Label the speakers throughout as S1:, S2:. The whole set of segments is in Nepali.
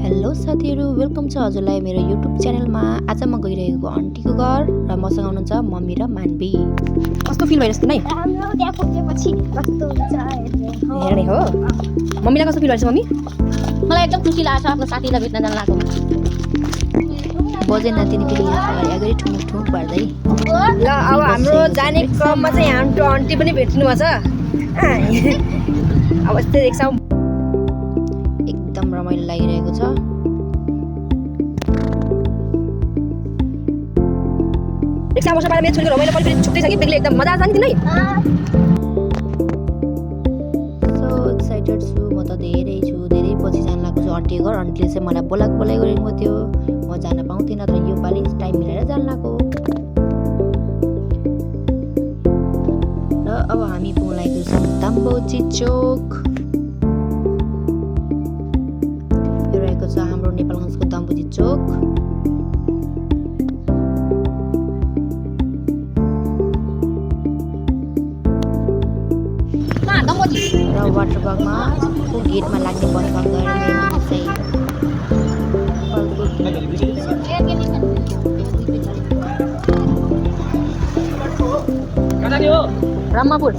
S1: हेलो साथीहरु, वेलकम छ हजुरलाई मेरो युट्युब च्यानलमा। आज म गइरहेको आन्टीको घर र मसँग हुनुहुन्छ मम्मी र मानवी। कस्तो फिल भइरहेछ तिमीलाई?
S2: राम्रो, त्यहाँ पुगेपछि कस्तो हुन्छ
S1: हेर्ने हो। मम्मीलाई कस्तो फिल भइरहेछ मम्मी?
S2: मलाई एकदम खुसी लाग्छ आफ्नो साथीलाई भेट्न जान लागेको।
S1: बजे नातिनी फेरि अगाडि ठुमुक पार्दै।
S3: ल अब हाम्रो जाने क्रममा चाहिँ हाम्रो आन्टी पनि भेट्नु भएको छ। अब यस्तै देख्छौ,
S1: एकदम रमाइलो लागिरहेको छ।
S3: एक्जाम वर्ष पाएर मेरो छोरीको रमाइलो पनि फेरि छुट्टै छ कि बेग्लै एकदम मजा आउँछ नि तिमीलाई।
S1: सो एक्साइटेड छु, म त धेरै पछि जान लाग्छु आन्टीको घर। आन्टीले चाहिँ मलाई बोलाइ गरेको थियो, म जान पाउँथिनँ, तर यो पालि टाइम मिलाएर जान लाग्यो। र अब हामी पुग्न लागेको छौँ दाम्बोजी चोक। यो रहेको छ हाम्रो नेपालगञ्जको दाम्बोजी चोक। र वाटर पार्कमा गेटमा लाग्ने बस पार्क गएर
S3: ब्रह्मपुर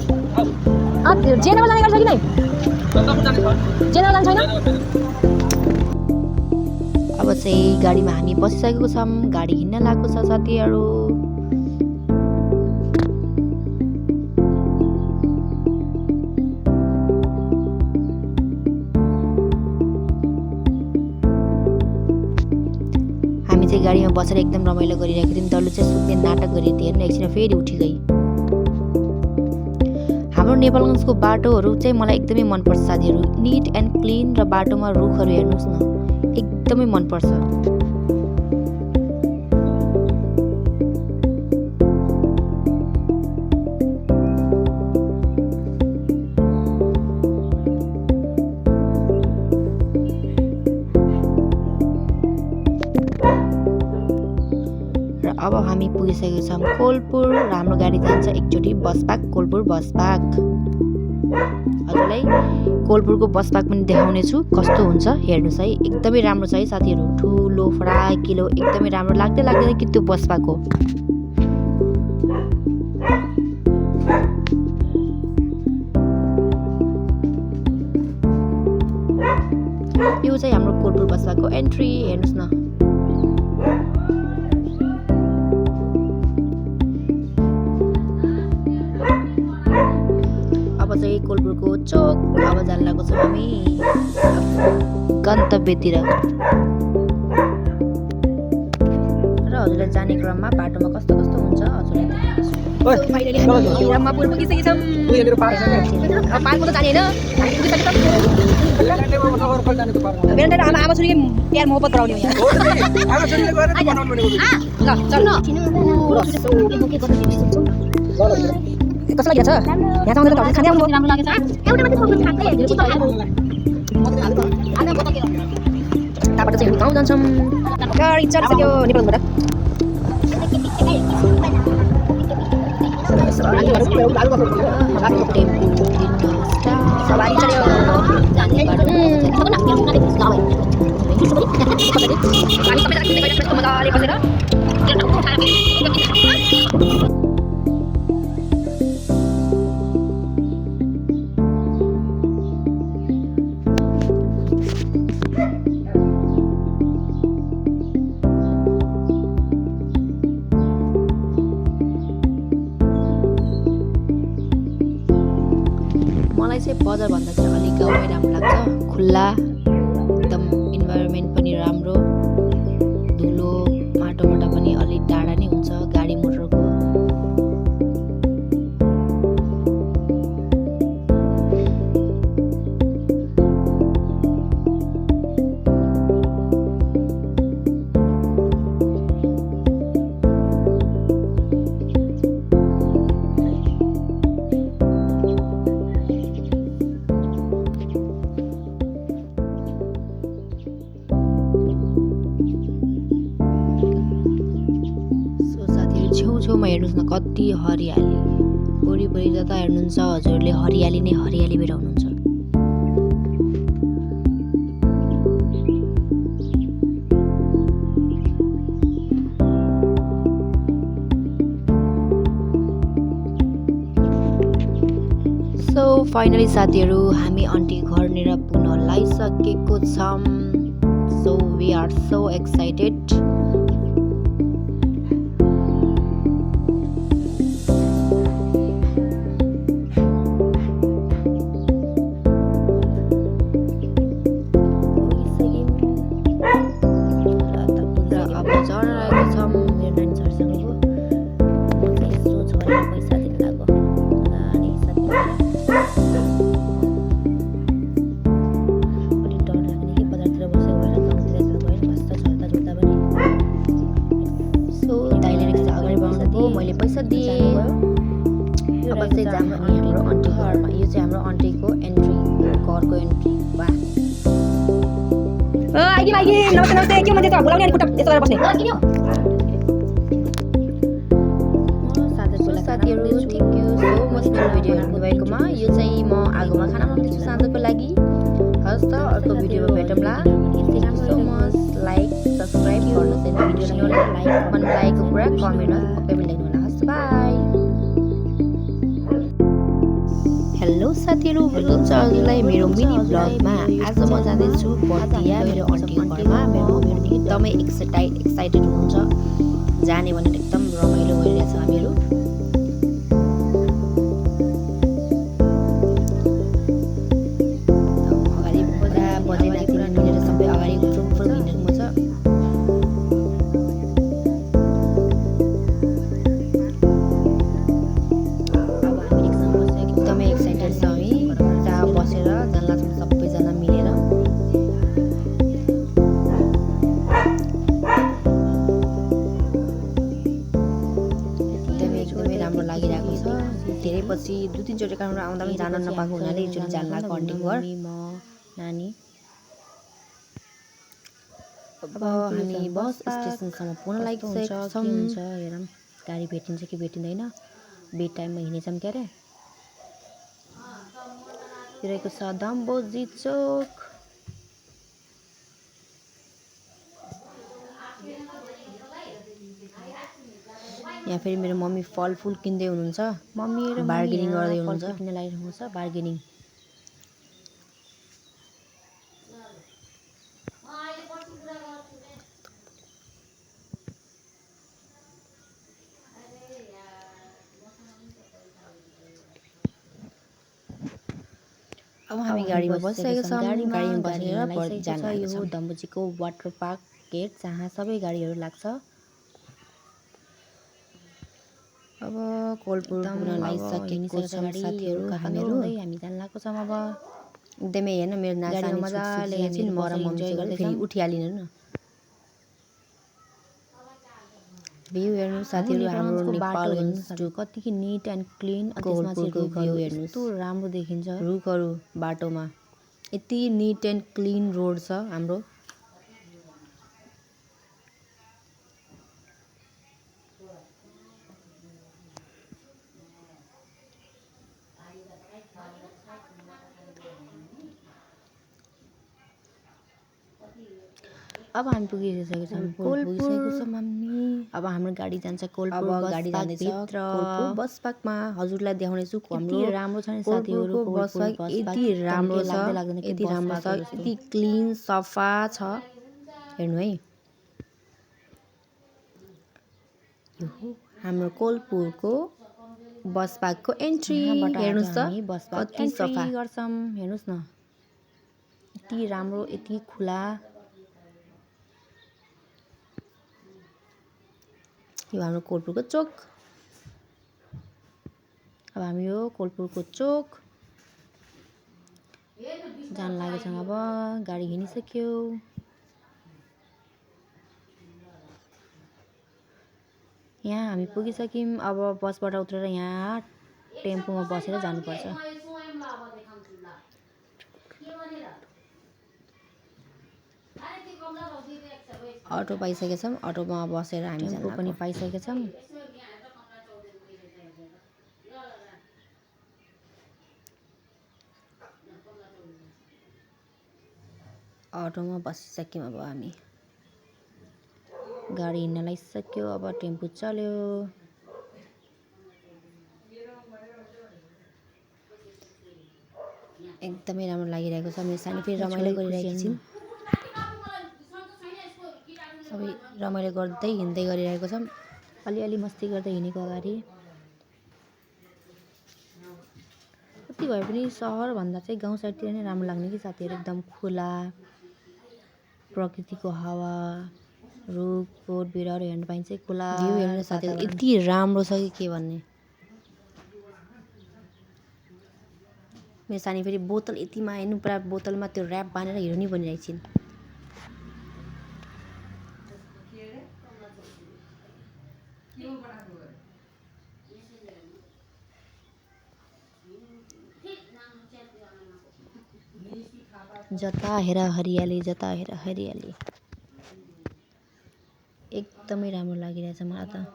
S3: जेनेमा जाने गर्छ कि नै? जेनेमा जान्छ छैन?
S1: अब चाहिँ गाडीमा हामी बसिसकेको छौँ, गाडी हिँड्न लागेको छ साथीहरू। हामी चाहिँ गाडीमा बसेर एकदम रमाइलो गरिरहेको थियौँ। डल्लो चाहिँ सुत्ने नाटक गरिरहेको थियो, हेर्नु एकछिन फेरि उठी गई। हाम्रो नेपालगञ्जको बाटोहरू चाहिँ मलाई एकदमै मनपर्छ साथीहरू। निट एन्ड क्लिन र बाटोमा रुखहरू हेर्नुहोस् न, एकदमै मनपर्छ। अब हामी पुगिसकेको छौँ कोलपुर र हाम्रो गाडी जान्छ एकचोटि bus park, Kohalpur bus park. हजुरलाई कोलपुरको बस पार्क पनि देखाउने छु, कस्तो हुन्छ हेर्नुहोस् है। एकदमै राम्रो छ है साथीहरू, ठुलो फराकिलो, एकदमै राम्रो लाग्दैन कि त्यो बस पार्क हो। यो चाहिँ हाम्रो कोलपुर बस पार्कको एन्ट्री, हेर्नुहोस् न। अब चाहिँ कोलपुरको चोक, अब जान लागेको छौँ हामी गन्तव्यतिर। र हजुरलाई जाने क्रममा बाटोमा कस्तो हुन्छ हजुरलाई देखाउँछु।
S3: ब्रह्मपुर पुगिसकेछौँ। पार्कमा त जाने होइन, बेलुका आमा छोरीको प्यार मोहब्बत गराउने हो यहाँ। कस्तो लागिरहेछ? यहाँ चाहिँ खाँदै आउनु राम्रो लागेछ। त्यहाँबाट चाहिँ गाउँ जान्छौँ। गाडी चढिसक्यो नेपालबाट। सवारी चढ्यो। मजाले बसेर
S1: मलाई चाहिँ बजारभन्दा चाहिँ अलिक गाउँमै राम्रो लाग्छ। खुल्ला, एकदम इन्भाइरोमेन्ट पनि राम्रो, धुलो माटोबाट पनि अलिक टाढा नै हुन्छ गाडी मोटरको। छेउछेउमा हेर्नुहोस् न कति हरियाली, वरिपरि जता हेर्नुहुन्छ हजुरले हरियाली नै हरियाली भेटाउनुहुन्छ। फाइनली साथीहरू हामी आन्टी घरनेर पुनः लागिसकेको छौँ। So we are so excited. मैले पैसा दिएँ। अब चाहिँ जाम हामी हाम्रो आन्टी घरमा। यो चाहिँ हाम्रो आन्टीको एन्ट्री, घरको एन्ट्री। वाह
S3: आइगी आइगी नमस्ते नमस्ते के मान्छे त बोलाउने अनि खुट्टा यस्तो गरेर बस्ने
S1: साथीहरू thank you so much video हेर्नु भएकोमा। यो चाहिँ म आगोमा खाना बनाउँदैछु साँझको लागि। हस् त अर्को भिडियोमा भेटौँला। Thank you so much. Like subscribe गर्नुहोस् होइन, भिडियो लाइक मन लागेको कुरा कमेन्टमा पक्कै पनि लेख्नु होला। हस् बाई। हेलो साथीहरू, हुनुहुन्छ हजुरलाई मेरो मिनी ब्लगमा। आज म जाँदैछु बर्दिया मेरो आन्टी घरमा। मेरो मम्मी एकदमै एक्साइटेड हुनुहुन्छ जाने भनेर, एकदम रमाइलो भइरहेछ हामीहरू। अगाडि बजे नाच्ने मिलेर सबै अगाडि फुल हिँडेको छ। एकदमै एक्साइटेड छ हामी। त्यहाँ बसेर जान्ला छौँ सबैजना मिलेर। एकदमै राम्रो लागिरहेको छ। धेरै पछि 2-3 चोटि कामबाट आउँदा पनि जान नपाएको हुनाले एकचोटि जान लागेको आन्टी घर। म नानी अब हामी बस स्टेसनसम्म पुग्न लागिसकेका छौँ। हेरौँ गाडी भेटिन्छ कि भेटिँदैन। बे टाइममा हिँडेछौँ के अरे। रहेको छ दम्बोजी चोक। यहाँ फेरि मेरो मम्मी फलफुल किन्दै हुनुहुन्छ। मम्मी र बार्गेनिङ गर्दै हुनुहुन्छ। किन्न लागिरहेको छ बार्गेनिङ। अब हामी गाडीमा बसिसकेका छौँ। गाडीमा बसेर जान लागेको छ। यो दम्बोजीको वाटर पार्क गेट जहाँ सबै गाडीहरू लाग्छ। अब कोलपुर पुग्न लागिसकेको छौँ साथीहरू। हामी जान लागेको छौँ। अब एकदमै हेर्न मेरो नानी मजाले एकछिन म र मम्मी फेरि उठिहालिनु न। भ्यू हेर्नु साथीहरू, हाम्रो नेपालगञ्ज कति निट एन्ड क्लिन। कोलपुरको भ्यू हेर्नु कस्तो राम्रो देखिन्छ। रुखहरू बाटोमा यति निट एन्ड क्लिन रोड छ हाम्रो। अब हामी पुगिसकेको छौँ कोलपुर। अब हाम्रो गाडी जान्छ कोलपुर। गाडी जाँदैछ कोलपुर बस पार्कमा। हजुरलाई देखाउनेछु हाम्रो राम्रो छ नि साथीहरू। बस पार्क यति राम्रो छ, यति राम्रो छ, यति क्लिन सफा छ। हेर्नु है, यो हाम्रो कोलपुरको बस पार्कको एन्ट्री। हेर्नुहोस् त कति सफा गर्छौँ। हेर्नुहोस् न यति राम्रो, यति खुला। यो हाम्रो कोलपुरको चोक। अब हामी यो कोलपुरको चोक जान लागेको छौँ। अब गाडी हिँडिसक्यो। यहाँ हामी पुगिसक्यौँ। अब बसबाट उत्रेर यहाँ टेम्पोमा बसेर जानुपर्छ। अटो पाइसकेका छौँ। अटोमा बसेर हामी टेम्पो पनि पाइसकेका छौँ। अटोमा बसिसक्यौँ। अब हामी गाडी हिँड्न लागिसक्यो। अब टेम्पो चल्यो। एकदमै राम्रो लागिरहेको छ। मेरो सानी फेरि रमाइलो गरिरहेकी छिन्। सबै रमाइलो गर्दै हिँड्दै गरिरहेको छ। अलिअलि मस्ती गर्दै हिँडेको अगाडि। कति भए पनि सहरभन्दा चाहिँ गाउँ साइडतिर नै राम्रो लाग्ने कि साथीहरू। एकदम खुला प्रकृतिको हावा, रुख बोट बिरुवाहरू हेर्नु पाइन्छ। खुला भ्यू हेर्नु साथीहरू यति राम्रो छ कि के भन्ने। मेरो सानी फेरि बोतल यतिमा हेर्नु पुरा बोतलमा त्यो ऱ्याप बाँधेर हिँड्नु बनिरहेको छिन्। जता हेर हरियाली, जता हेर हरियाली। एकदमै राम्रो लागिरहेछ मलाई त।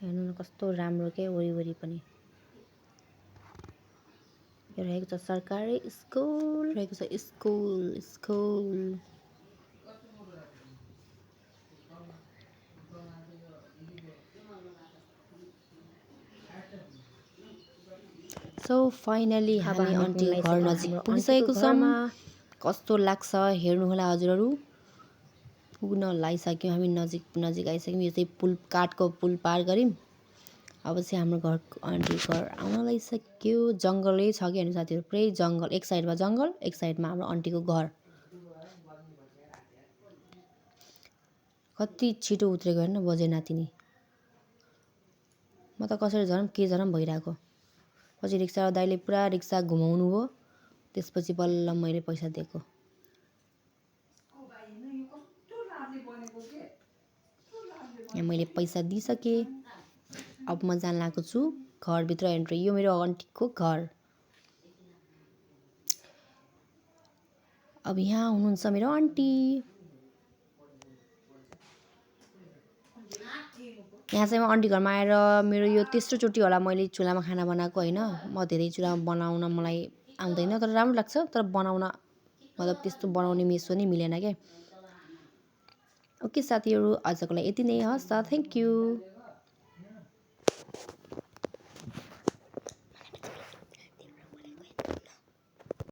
S1: हेर्नु न कस्तो राम्रो के वरिपरि पनि। यो रहेको छ सरकारी स्कुल, रहेको छ स्कुल। सो फाइनली हामी आन्टी घर नजिक पुगिसकेको छौँ। कस्तो लाग्छ हेर्नु होला हजुरहरू। पुग्न लागिसक्यौँ हामी, नजिक आइसक्यौँ। यो चाहिँ पुल, काठको पुल पार गऱ्यौँ। अब चाहिँ हाम्रो घर आन्टी घर आउन लागिसक्यो। जङ्गलै छ कि हेर्नु साथीहरू, पुरै जङ्गल। एक साइडमा जङ्गल, एक साइडमा हाम्रो आन्टीको घर। कति छिटो उत्रेको हेर्नु बजे नातिनी। म त कसरी झरम के झरम भइरहेको। पछि रिक्सा दाइले पुरा रिक्सा घुमाउनु भयो। त्यसपछि बल्ल मैले पैसा दिएको। मैले पैसा दिइसकेँ। अब म जान लागेको छु घरभित्र एन्ट्री। यो मेरो आन्टीको घर। अब यहाँ हुनुहुन्छ मेरो आन्टी। यहाँ चाहिँ म आन्टी घरमा आएर मेरो यो तेस्रो चोटि होला मैले चुलामा खाना बनाएको होइन। म धेरै चुलामा बनाउन मलाई आउँदैन, तर राम्रो लाग्छ। तर बनाउन मतलब त्यस्तो बनाउने मेसो नै मिलेन क्या। ओके साथीहरू, आजको लागि यति नै हस् त। Thank you.